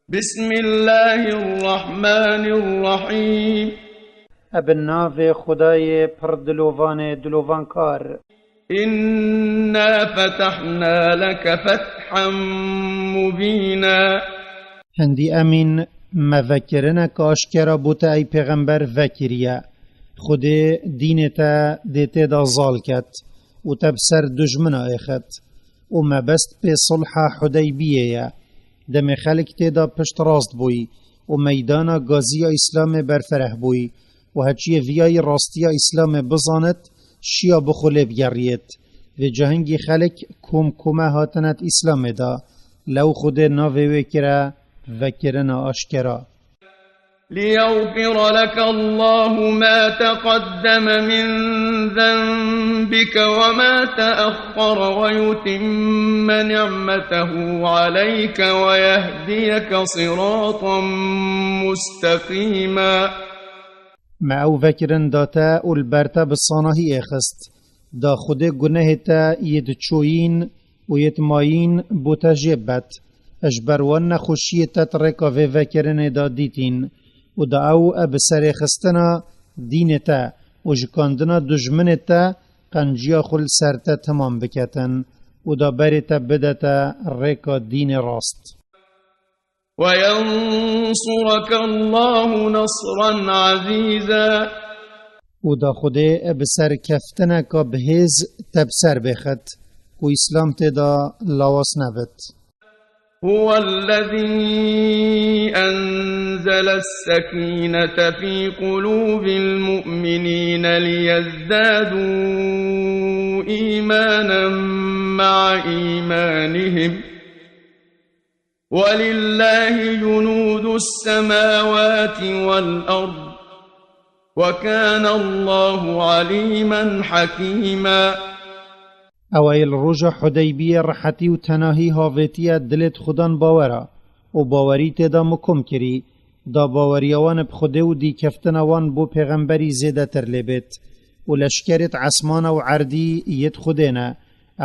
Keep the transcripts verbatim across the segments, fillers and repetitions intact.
بسم الله الرحمن الرحيم. Eb navê Xwedayê pir dilovanê dilovankar. إنا فتحنا لك فتحا مبينا. Hindî emîn me vekirinek aşkera bo te ey pêxember vekiriye. Xwedê dînê te dê tê de zal ket û te bi ser dujmina êxit. Û mebest pê sulha Hudeybiyê ye. Demê xelk tê de pişt rast bûyî û meydana gaziya Îslamê berfereh bûyî û heçiyê viyayî rastiya Îslamê bizanit, şiya bi xwe lê bigeriyêt. Vê cahingî xelk kom kome hatinet Îslamê de. Lew Xwedê navê wê kire vekirina aşkera. ليغفر لك الله ما تقدم من ذنبك وما تأخر ويتم نعمته عليك ويهديك صراطا مستقيما. Me ew vekirin da te û li ber te bi sanahî êxist. Da Xwedê gunehê te yê diçoyîn û yê dimayîn bo te jê bet. Ji ber wan nexweşiyê te di rêka vê vekirinê de dîtîn û da ew e bi serêxistina dînê te û jikandina dujminê te qenciya xwe li ser te timam biketin û da berê te bidete rêka dînê rast. وينصرك الله نصرا عزيزا. û da Xwedê bi serkeftineka bi hêz te bi ser bêxit, ku Îslam tê de lawas nebit. هو الذي أنزل السكينة في قلوب المؤمنين ليزدادوا إيمانا مع إيمانهم، ولله جنود السماوات والأرض، وكان الله عليما حكيما. Ew ê li roja Hudeybiyê rehetî û tenahî havêtiye dilê di Xudan bawera û bawerî tê de mikom kirî, da baweriya wan bi Xwedê û dîkeftina wan bo pêxemberî zêdetir lê bêt. Û leşkerêt esmana û erdî yêt Xwedê ne.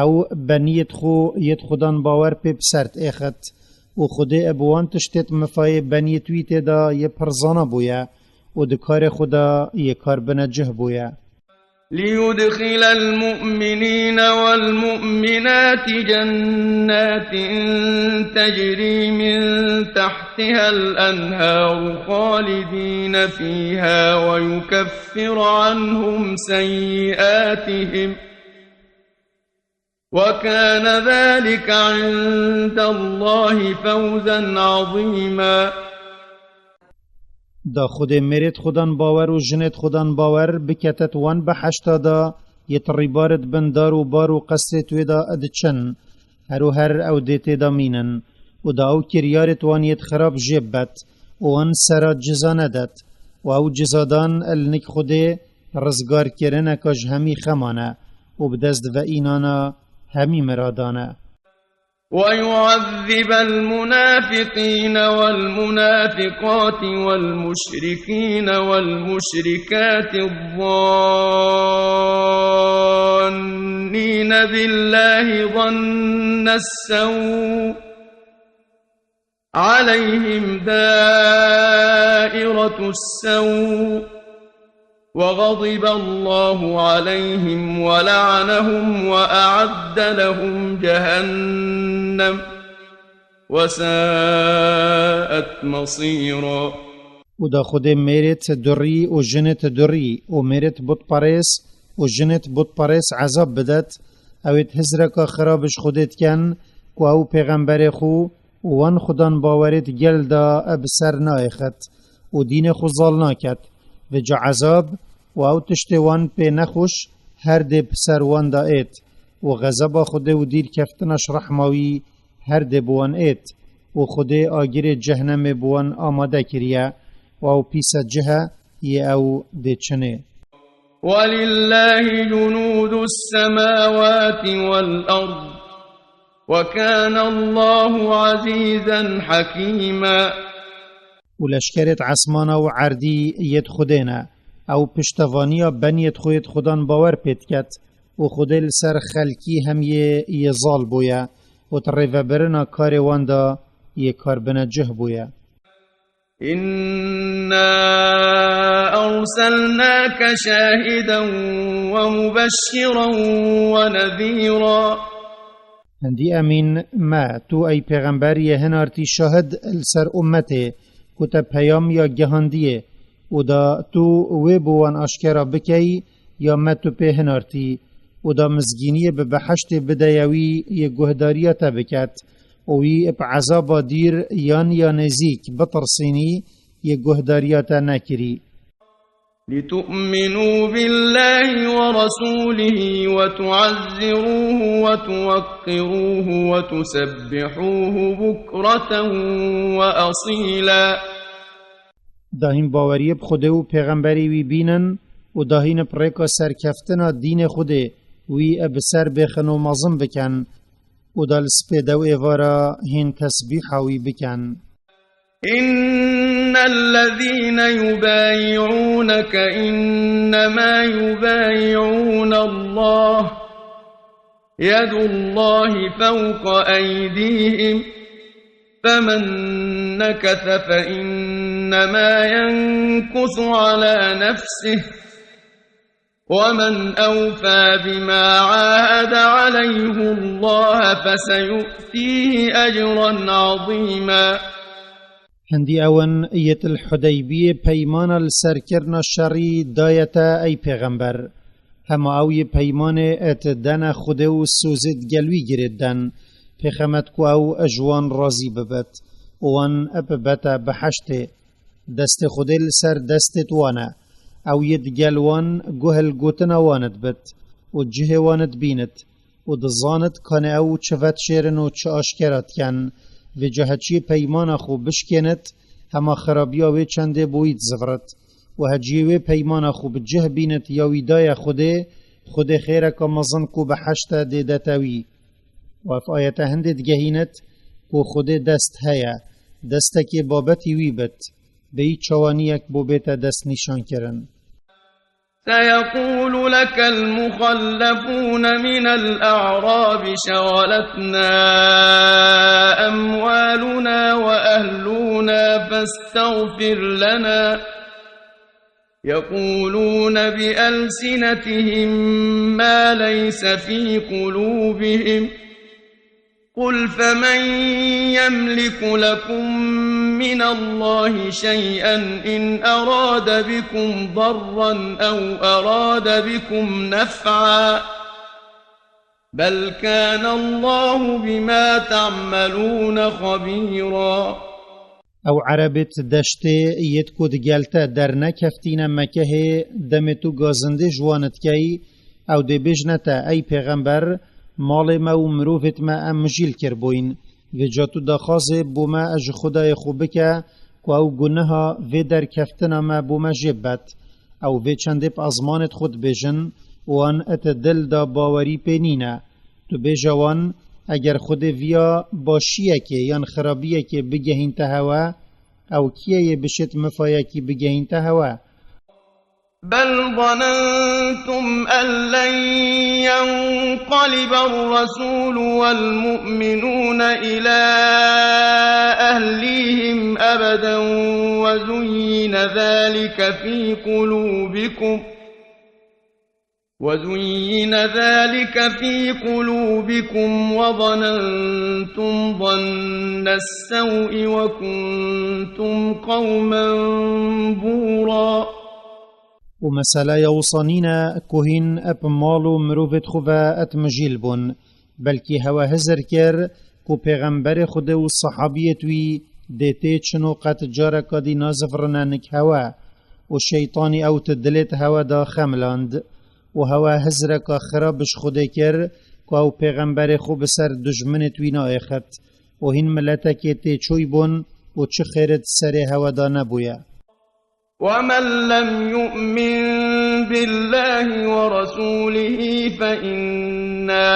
Ew beniyêt xwe yêt Xudan bawer pê bi ser êxit. Û Xwedê bi wan tiştêt mifayê beniyêt wî tê de yê pirzana bûye û di karê xwe de yê kar binecih bûye. ليدخل المؤمنين والمؤمنات جنات تجري من تحتها الأنهار خالدين فيها ويكفر عنهم سيئاتهم، وكان ذلك عند الله فوزا عظيما. Da Xwedê mêrêt Xudan bawer û jinêt Xudan bawer biketet wan behişta da, yêt rîbarêt bin dar û bar û qesrêt wê de diçin. Her û her ew dê tê de mînin. Û da ew kiryarêt wan yêt xirab jê bet û wan sera ciza nedet. Û ew cizadan li nik Xwedê rizgarkirineka ji hemî xeman e û bi dest ve înana hemî miradan e. ويعذب المنافقين والمنافقات والمشركين والمشركات الظانين بالله ظن السوء، عليهم دائرة السوء، وغضب الله عليهم ولعنهم وأعد لهم جهنم، وساءت مصيرا. û da Xwedê mêrêt durî û jinêt durî û mêrêt butperês û jinêt butperês ezab bidet, ew êt hizreka xirab ji Xwedê diken, ku ew pêxemberê xwe û wan xudan bawerêt gel da bi ser naêxit û dînê xwe zal naket. Vêca ezab û ew tiştê wan pê nexweş her dê bi ser wan da êt û xezeba Xwedê û dîrkeftina ji rehma wî her dê bi wan êt û Xwedê agirê cehnemê bi wan amade kiriye û ew pîse cih e yê ew dê çinê. ولله جنود السماوات والأرض، وكان الله عزيزا حكيما. û leşkerêt esmana û erdî yêt Xwedê ne. Ew piştevaniya beniyêt xwe yêt Xudan bawer pê diket û Xwedê li ser xelkî hemiyê yê zal bûye û di rêvebirina karê wan de yê kar bine cih bûye. إنا أرسلناك شاهدا ومبشرا ونذيرا. Hindî emîn me, tu ey pêxember yê hinartî şahid li ser ummetê, ku te peyam ya gihandiyê, û da tu wê bo wan aşkera bikey, ya me tu pê hinartî, û da mizgîniyê bi behiştê bideye wî yê guhdariya te biket, û wî bi ezaba dîr yan ya nêzîk bitirsînî yê guhdariya te nekirî. لتؤمنوا بالله ورسوله وتعزروه وتوقروه وتسبحوه بكرة وأصيلا. Da hîn baweriyê bi Xwedê û pêxemberê wî bînin û da hîn bi rêka serkeftina dînê Xwedê wî bi ser bêxin û mezin bikin û da li spêde û êvara hîn tesbîha wî bikin. إن الذين يبايعونك إنما يبايعون الله يد الله فوق أيديهم فمن نكث فإنما ينكث على نفسه ومن أوفى بما عاهد عليه الله فسيؤتيه أجرا عظيما. Hindî ew in yêt li Hudeybiyê peymana li serkirina şerî daye te ey pêxember. Hema ew yê peymanê et dene Xwedê û sozê digel wî girêt den. Pêxemet ku ew ji wan razî bibit û wan bibete behiştê. Destê Xwedê li ser destê wan e. Ew yê digel wan guh li gotina wan dibit û cihê wan dibînit û dizanit kanê ew çi vedişêrin û çi aşkera dikin. Vêca heçiyê peymana xwe bişkênit, hema xirabiya wê çendê bo wî dizivirit. Û heciyê wê peymana xwe bi cih bînit ya wî daye Xwedê, Xwedê xêreka mezin ku behişt e dêdete wî. Û ev ayete hindê digehînit ku Xwedê dest heye, destekê babetî wî bit. Bêyî çawaniyek bo bête destnîşankirin. سيقول لك المخلفون من الأعراب شغلتنا أموالنا وأهلنا فاستغفر لنا يقولون بألسنتهم ما ليس في قلوبهم قل فمن يملك لكم من الله شيئا إن أراد بكم ضرا أو أراد بكم نفعا بل كان الله بما تعملون خبيرا. Ew erebêt deştê yêt ku digel te dernekeftîne Mekehê, demê tu gazindê ji wan dikey, ew dê bêjne te, ey pêxember, malê me û mirovêt me em mijîl kiribûyn. Vêca tu daxwazê bo me ji Xwedayê xwe bike ku ew guneha vê derkeftina me bo me jê bibet. Ew vê çendê bi ezmanêt xwe dibêjin, wan et dil da bawerî pê nîne. Tu bêje wan, eger Xwedê viya başiyekê yan xirabiyekê bigehînte hewe, ew kî ye yê bişêt mifayekî bigehînte hewe? بل ظننتم أن لن ينقلب الرسول والمؤمنون إلى أهليهم أبدا وزين ذلك في قلوبكم وزين ذلك في قلوبكم وظننتم ظن السوء وكنتم قوما بورا. Û meseleya wisa nîne ku hîn bi mal û mirovêt xwe ve et mijîl bûn, belkî hewe hizir kir ku pêxemberê Xwedê û sehabiyêt wî dê tê çin û qet careka dî nazivirine nik hewe. Û şeytanî ew ti dilêt hewe da xemiland. Û hewe hizreka xirab ji Xwedê kir ku ew pêxemberê xwe bi ser dijminêt wî naêxit. Û hîn miletekê têçûy bûn û çi xêrêt serê hewe da nebûye. ومن لم يؤمن بالله ورسوله فإنا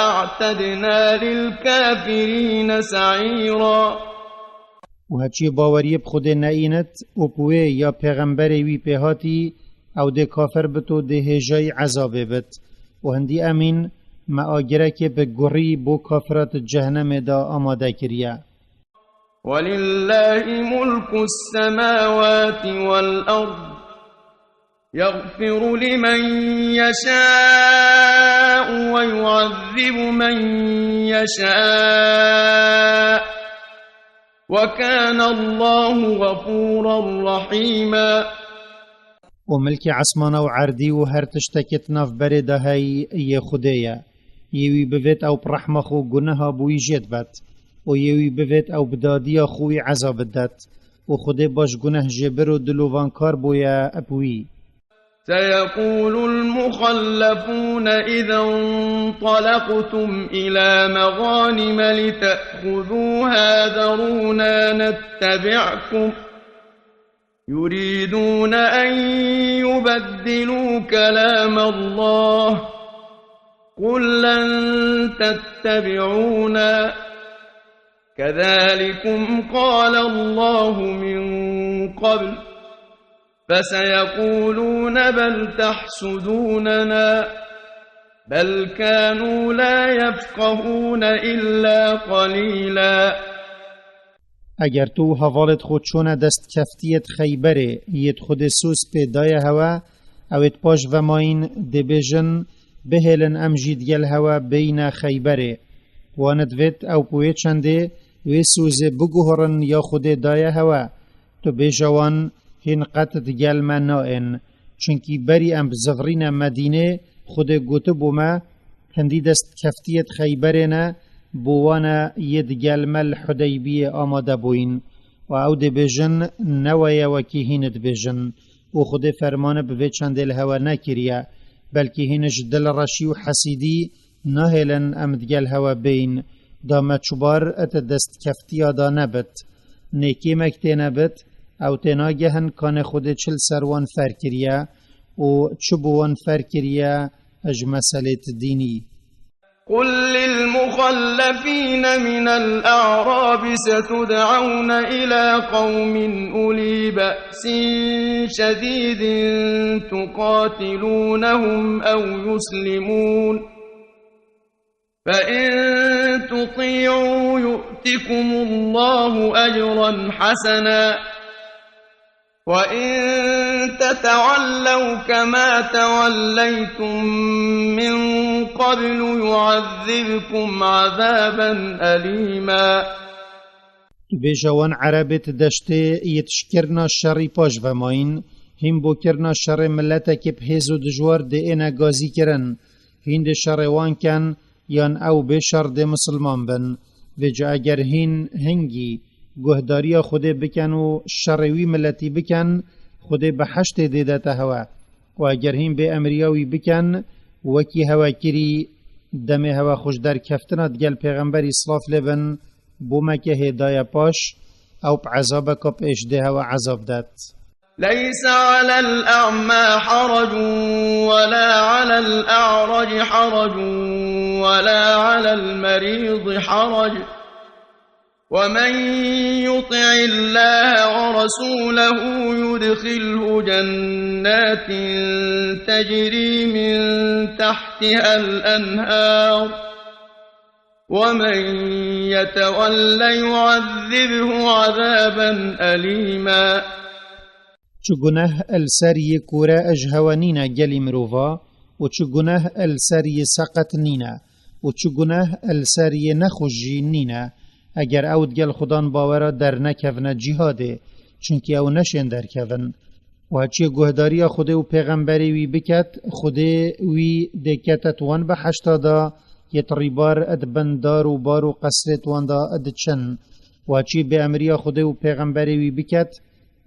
أعتدنا للكافرين سعيرا. Û heçiyê baweriyê bi Xwedê neînit û bi wê ya pêxemberê wî pê hatî, ew dê kafir bit û dê hêjayî ezabê bit. Û hindî emîn, me agirekê bi gurî bo kafira di cehenemê de amade kiriye. ولله ملك السماوات والأرض يغفر لمن يشاء ويعذب من يشاء وكان الله غفورا رحيما. û milkê esmana û erdî û her tiştekê di navberê de hey yê Xwedê ye. Yê wî bivêt ew bi rehma xwe guneha bi wî jê dibet. Û yê wî bivêt ew bi dadiya xwe wî ezab bidet. û Xwedê baş gunehjêbir û dilovankar bûye bi wî. سيقول المخلفون إذا انطلقتم إلى مغانم لتأخذوها ذرونا نتبعكم يريدون أن يبدلوا كلام الله قل لن تتبعونا كذلكم قال الله من قبل فسيقولون بل تحسدوننا بل كانوا لا يفقهون إلا قليلا. Eger tu û hevalêt xwe çûne destkeftiyêt Xeyberê, yêt Xwedê soz pê daye hewe, ew êt paş ve mayîn, dê bêjin, bihêlin em jî digel hewe bêyne Xeyberê. Wan divêt ew bi wê çendê wê sozê biguhirin ya Xwedê daye hewe. Tu bêje wan, hîn qet digel me naên. Çunkî berî em bi zivirîne Medînê, Xwedê gotibû me, hindî destkeftiyêt Xeyberê ne, bo wan e yê digel me li Hudeybiyê amade bûyîn. Û ew dê bêjin, ne we ye wekî hîn dibêjin. Û Xwedê fermane bi vê çendê li hewe nekiriye. Belkî hîn ji dilreşî û hesîdî nahêlin em digel hewe bêyn. Da me çubar et destkeftîya da nebit. Nê kêmek tê nebit, ew tê nagehin kanê Xwedê çi li ser wan fer kiriye û çi bo wan fer kiriye ji meselêt dînî. قل للمخلفين من الأعراب ستدعون إلى قوم أولي بأس شديد تقاتلونهم أو يسلمون فإن تطيعوا يؤتكم الله أجرا حسنا وإن تتولوا كما توليتم من قبل يعذبكم عذابا أليما. Tu bêje wan erebêt deştê yê tişkirina şerî paş ve mayîn, hîn bo kirina şerê miletekê bi hêz û dijwar dê êne gazî kirin, hîn dê şerê wan ken, yan ew bê şer dê misilman bin. Vêca eger hîn hingî guhdariya Xwedê bikin û şerê wî miletî bikin, Xwedê bi heştê dê dete hewe. Û eger hîn bê emriya wî bikin, wekî hewe kirî, demê hewe xwe ji derkeftina digel pêxemberî silav lê bin, bo me ke hêdaye paş, ew bi ezabeka pêş dê hewe ezab det. ليس على الأعمى حرج ولا على الأعرج حرج ولا على المريض حرج ومن يطع الله ورسوله يدخله جنات تجري من تحتها الأنهار ومن يتول يعذبه عذابا أليما. Çi guneh li ser yê kore ji hewe nîne gelî mirova û çi guneh li ser yê seqet nîne û çi guneh li ser yê nexweş jî nîne, eger ew digel Xudan bawera dernekevine cîhadê, çunkî ew neşên derkevin. Û heçiyê guhdariya Xwedê û pêxemberê wî biket, Xwedê wî dê kete di wan behişta de, yê di rîbar di bin dar û bar û qesrê di wan de diçin. Û heçiyê bêemriya Xwedê û pêxemberê wî biket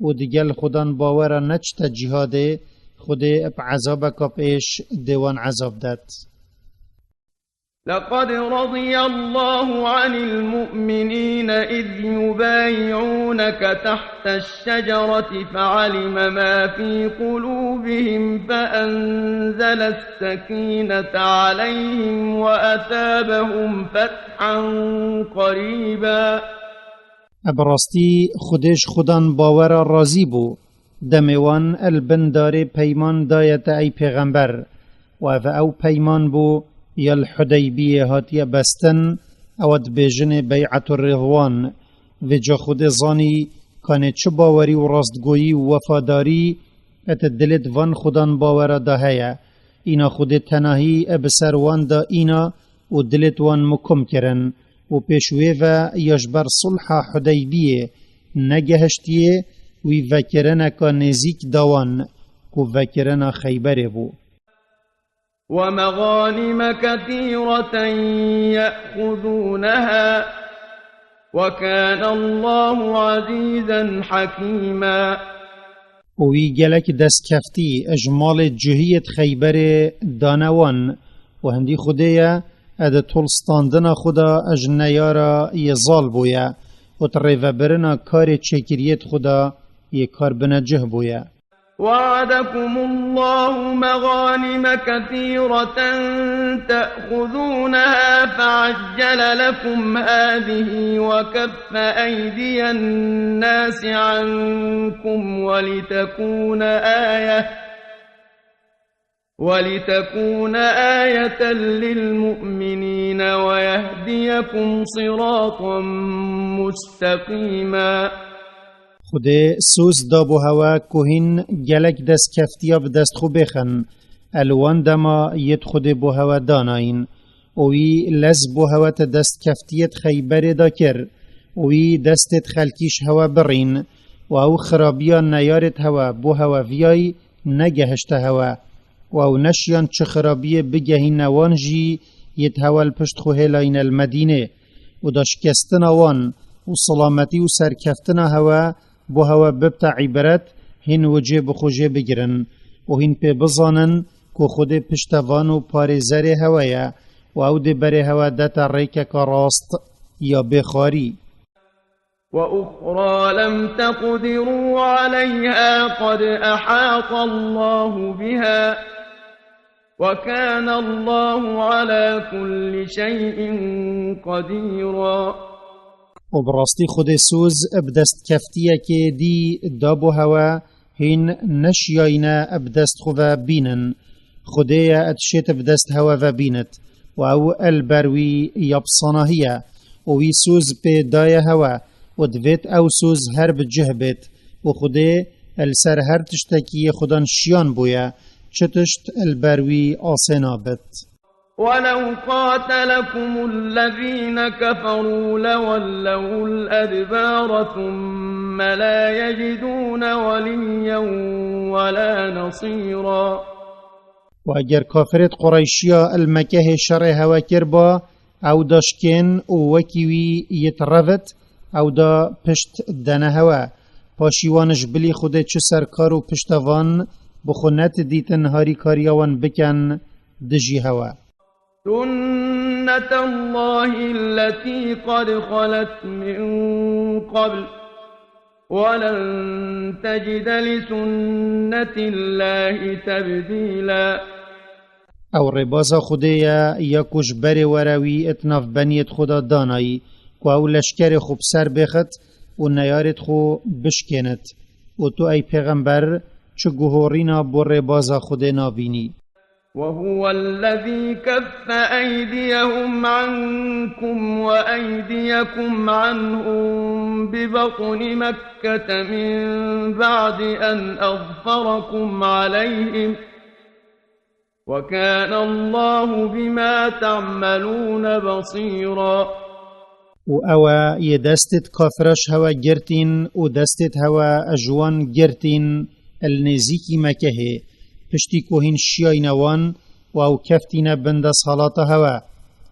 û digel Xudan bawera neçite cîhadê, Xwedê bi ezabeka pêş dê wan ezab det. لقد رضي الله عن المؤمنين إذ يبايعونك تحت الشجرة فعلم ما في قلوبهم فأنزل السكينة عليهم وأثابهم فتحا قريبا. Bi rastî Xwedê ji Xudan bawera razî bû. Demê wan li bin darê peyman daye te ey pêxember. Û ev ew peyman bû ya li Hudeybiyê hatiye bestin, ew dibêjinê Bey'etur Rîdwan. Vêca Xwedê zanî kanê çi bawerî û rastgoyî û wefadarî et dilêt van xudan bawera de heye. Îna Xwedê tenahî e bi ser wan de îna û dilêt wan mukum kirin û pêş wê ve ya ji ber sulha Hudeybiyê negehiştiyê wî vekirineka nêzîk da wan ku vekirina Xeyberê bû. ومغانم كثيرة يأخذونها وكان الله عزيزا حكيما. û wî gelek destkeftî ji malê cihiyê di Xeyberê dane wan û hindî Xwedê ye e di tol standina xwe de ji neyara yê zal bûye û di rêvebirina karê çêkiriyê di xwe de yê kar binecih bûye. وعدكم الله مغانم كثيرة تأخذونها فعجل لكم هذه وكف أيدي الناس عنكم ولتكون آية ولتكون آية للمؤمنين ويهديكم صراطا مستقيما. Xwedê soz da bo hewe ku hîn gelek destkeftiya bi dest xwe bêxin. El wan dema yêt Xwedê bo hewe danayîn. Û wî lez bo hewe te destkeftiyêt Xeyberê da kir. Û wî destêt xelkî ji hewe birîn. Û ew xirabiya neyarêt hewe bo hewe viyayî negehişte hewe. Û ew neşiyan çi xirabiyê bigehîne wan jî yêt hewe li pişt xwe hêlayîne li Medînê. Û da şikestina wan û silametî û serkeftina hewe bo hewe bibte îbret, hîn wicê bi xwe jê bigirin û hîn pê bizanin ku Xwedê piştevan û parêzerê hewe ye û ew dê berê hewe dete rêkeka rast ya bê xwarî. وأخرى لم تقدروا عليها قد أحاط الله بها وكان الله على كل شيء قديرا. û bi rastî Xwedê soz bi destkeftiyekê dî da bo hewe hîn neşiyayîne bi dest xwe ve bînin. Xwedê ye et şêt bi dest hewe ve bînit û ew el ber wî ya bi sanahî ye û wî soz pê daye hewe û divêt ew soz her bi cih bêt û Xwedê el ser her tiştekî yê xudan şiyan bûye, çi tişt el ber wî asê nabit. ولو قاتلكم الذين كفروا لولوا الأدبار ثم لا يجدون وليا ولا نصيرا. û eger kafirêt Qureyşiya el Mekehê şerê hewe kirba, ew da şikên û wekî wî yêt revit, ew da pişt dene hewe. Paşî wan ji bilî Xwedê çi serkar û piştevan bi xwe netidîtin harîkariya wan bikin dijî hewe. سنة الله التي قد خلت من قبل ولن تجد لسنة الله تبديلا. Ew rêbaza Xwedê ye ya ku ji berê were wî it navbeniyêt xwe de danayî, ku ew leşkerê xwe bi ser bêxit û neyarêt xwe bişkênit. Û tu ey pêxember çi guhorîna bo rêbaza Xwedê nabînî. وهو الذي كف أيديهم عنكم وأيديكم عنهم ببطن مكة من بعد أن أظفركم عليهم وكان الله بما تعملون بصيرا. û ew e yê destêt kafira ji hewe girtîn û destêt hewe ji wan girtîn el nêzîkî Mekehê, piştî ku hîn şiyayne wan û ew keftîne bin desthalata hewe.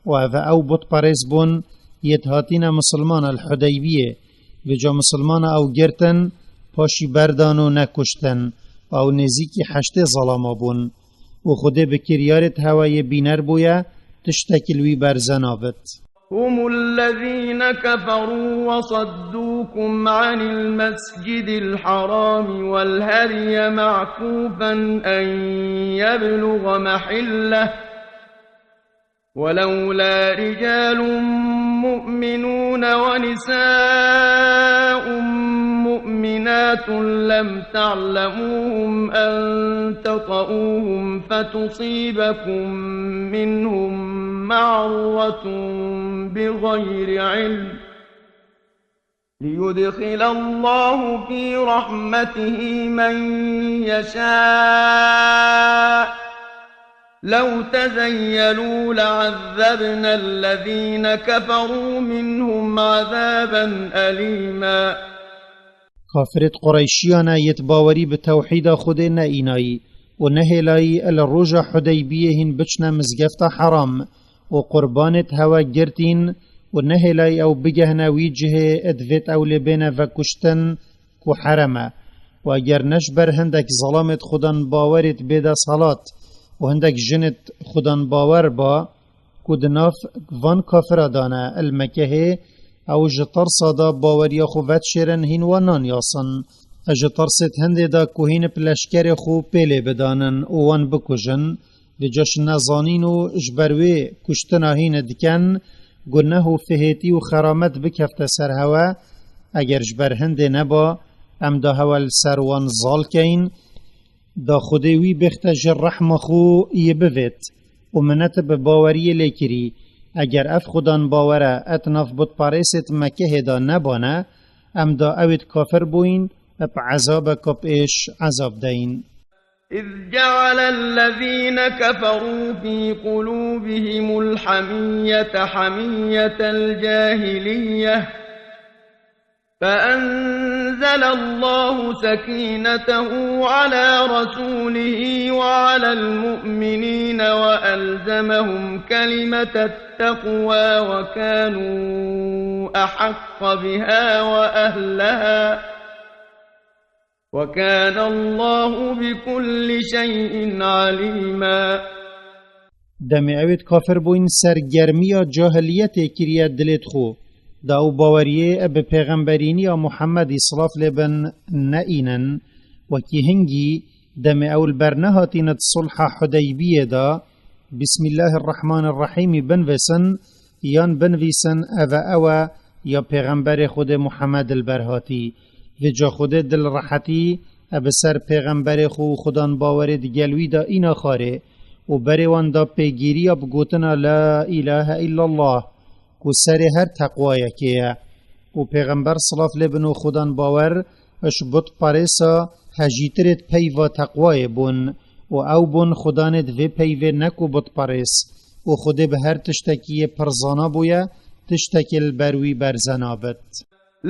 Û ev ew butperêz bûn yêt hatîne misilmana li Hudeybiyê. Vêca misilmana ew girtin, paşî berdan û nekuştin û ew nêzîkî heştê zelama bûn. û Xwedê bi kiryarêt hewe yê bîner bûye, tiştekî li wî berze nabit. هم الذين كفروا وصدوكم عن المسجد الحرام والهدي معكوفا أن يبلغ محله ولولا رجال مؤمنون ونساء مؤمنات لم تعلموهم أن تطئوهم فتصيبكم منهم معرة بغير علم ليدخل الله في رحمته من يشاء، لو تزيلوا لعذبنا الذين كفروا منهم عذابا أليما. Kafirêt Qureyşiyane yêt bawerî bi tewhîda Xwedê neînayî û nehêlayî li roja Hudeybiyê hîn biçne mizgefta heram û qurbanêt hewe girtîn û nehêlayî ew bigehne wî cihê divêt ew lê bêne vekuştin ku herem e. Û eger ne ji ber hindek zelamêt xudan bawerêt bêdesthilat û hindek jinêt xudan bawer ba, ku di nav van kafira de ne, el Mekehê, ew ji tirsa de baweriya xwe vedişêrin hîn wan nanyasin. Ji tirsêt hindê de ku hîn bi leşkerê xwe pêlê bidanin û wan bikujin, vêca ji nezanîn û ji ber wê kuştina hîn dikin, guneh û fihêtî û xeramet bikefte ser hewe, eger ji ber hindê neba, em da hewe li ser wan zal keyn, da Xwedê wî bêxte ji rehma xwe yê bivêt û minet bi baweriyê lê kirî. Eger ev xudan bawere et nav butparêsêt Mekehê de nebane, em da ewêt kafir bûyîn, bi ezabeke pêş ezab deyîn. إذ جعل الذين كفروا في قلوبهم الحمية حمية الجاهلية، فأنزل الله سكينته على رسوله وعلى المؤمنين وألزمهم كلمة التقوى وكانوا أحق بها وأهلها، وكان الله بكل شيء عليما. Demê ewêt kafir bûyn, sergermiya cahiliyetê kiriye dilêt xwe, da ew baweriyê bi pêxemberîniya Muhemmedî, silav lê bin, neînin. Wekî hingî, demê ew li ber nehatîne di sulha Hudeybiyê de, Bismillahirrahmanirrahîmî binvêsin, yan binivîsin, ev e ew e ya pêxemberê Xwedê Muhammed li ber hatî. Vêca Xwedê dil rehetî e bi ser pêxemberê xwe û xudan bawerê digel wî de îna xarê û berê wan da pêgîriya bi gotina La îlahe îllallah, ku serê her teqwayekê ye. Û pêxember silav lê bin û xudan bawer ji butparêsa hejîtirêt peyva teqwayê bûn û ew bûn xudanêt vê peyvê ne ku butparês û Xwedê bi her tiştekî yê pir zana bûye, tiştekê li ber wî berze nabit.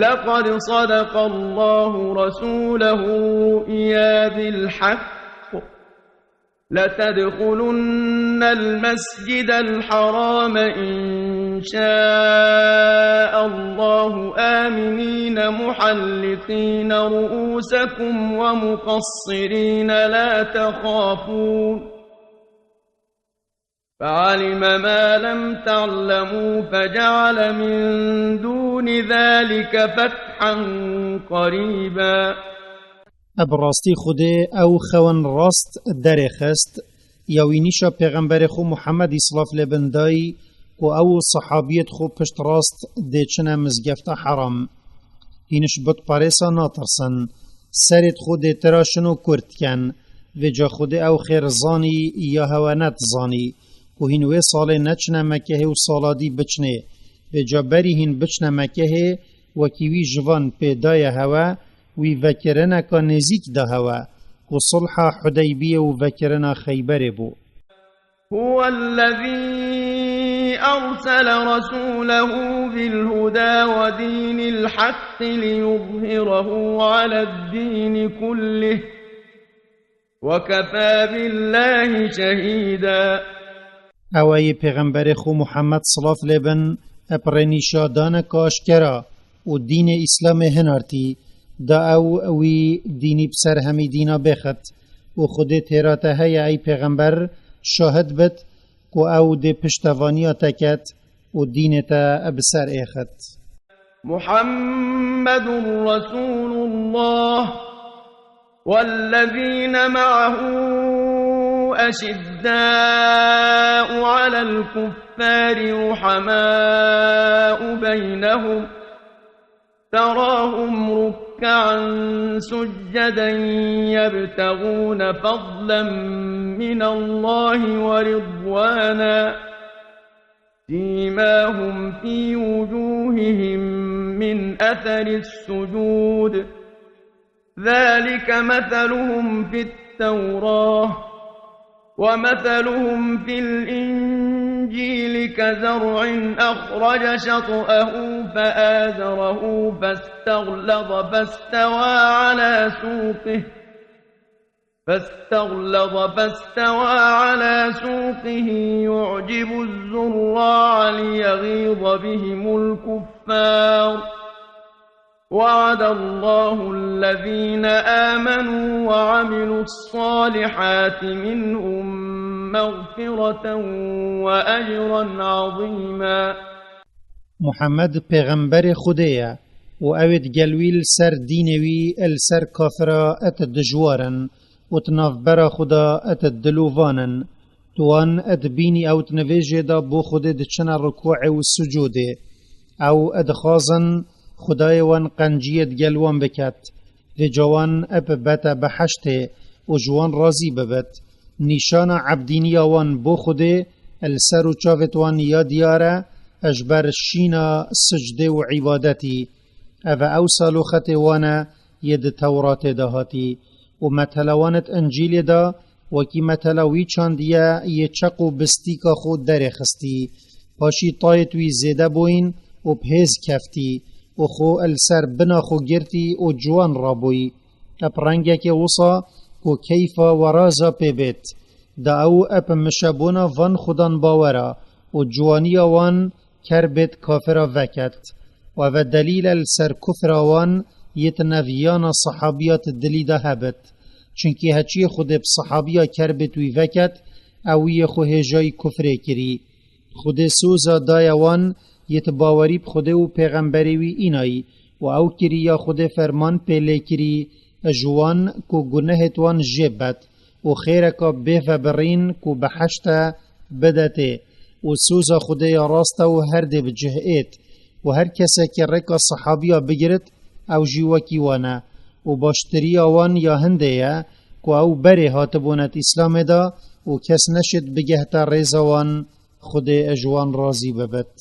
لقد صدق الله رسوله الرؤيا بالحق، لتدخلن المسجد الحرام إن شاء الله آمنين محلقين رؤوسكم ومقصرين لا تخافون، فعلم ما لم تعلموا فجعل من دون ذلك فتحا قريبا. Bi rastî Xwedê ew xewn rast derêxist, ya wî nîşa pêxemberê xwe Muhemmedî silav lê bin dayî, ku ew û sehabiyêt xwe pişt rast dê çine mizgefta heram. Hîn ji butparêsa natirsin, serêt xwe dê tiraşin û kurt dikin. Vêca Xwedê ew xêr zanî ya hewe nedizanî, ku hîn wê salê neçine Mekehê û sala dî biçinê. Vêca berî hîn biçine Mekehê, wekî wî ji van pê daye hewe, wî vekirineka nêzîk da hewe, ku sulha Hudeybiyê û vekirina Xeyberê bû. هو الذي أرسل رسوله بالهدى ودين الحق ليظهره على الدين كله، وكفى بالله شهيدا. Ew e yê pêxemberê xwe Muhammed silav lê bin, bi rênîşandaneke aşkera û dînê Îslamê hinartî, da ew wî dînî bi ser hemî dîna bêxit û Xwedê têra te heye ey pêxember şahid bit ku ew dê piştevaniya te ket û dînê te bi ser êxit. محمد رسول الله والذين معه أشداء على الكفار رحماء بينهم، تراهم ركعا سجدا يبتغون فضلا من الله ورضوانا، سيماهم في وجوههم من أثر السجود، ذلك مثلهم في التوراة، ومثلهم في الإنجيل كزرع أخرج شطأه فآزره فاستغلظ فاستوى على سوقه، فاستغلظ فاستوى على سوقه يعجب الزراع ليغيظ بهم الكفار. وعد الله الذين آمنوا وعملوا الصالحات منهم مغفرة وأجرا عظيما. Muhammed pêxemberê Xwedê ye û ew ê digel wî li ser dînê wî li ser kafira et dijwar in û di navbera xwe de et dilovan in. Tu wan et bînî ew di nivêjê de bo Xwedê diçine rikûê û sucûdê. Ew dixwazin Xwedayê wan qenciyê digel wan biket. Vêca wan ep bete biheştê û ji wan razî bibit. Nîşana ebdîniya wan bo Xwedê li ser û çavêt wan ya diyar e, ji ber şîna sicdê û îbadetî. Ev e ew saloxetê wan e yê di Tewratê de hatî û metela wan di Încîlê de wekî metela wî çandiye yê çeq û bistîka xwe derê xistî. Paşî tayêt wî zêde bûyîn û bi hêz keftî û xwe li ser bina xwe girtî û ciwan rabûyî. Ep rengekê wisa ku keyfa weraza pê bêt. Da ew ep mişebûna van xudan bawera û ciwaniya wan ker bêt kafira veket. Û ev e delîl e li ser kufra wan yê di neviyana sehabiya di dilî de hebit. Çunkî heçiyê Xwedê bi sehabiya ker bêt wî veket, ew wî yê xwe hêjayî kufrê kirî. Xwedê soza daye wan yê di bawerî bi Xwedê û pêxemberê wî înayî û ew kirî ya Xwedê ferman pê lê kirî ji wan ku gunehêt wan jê bet û xêreka bê vebirîn ku biheşt e bide tê û soza Xwedê ya rast e û her dê bi cih êt û her kesekî rêka sehabiya bigirit ew jî wekî wan e û baştiriya wan ya hindê ye ku ew berê hatibûne di Îslamê de û kes neşêt bigehte rêza wan. Xwedê ji wan razî bibit.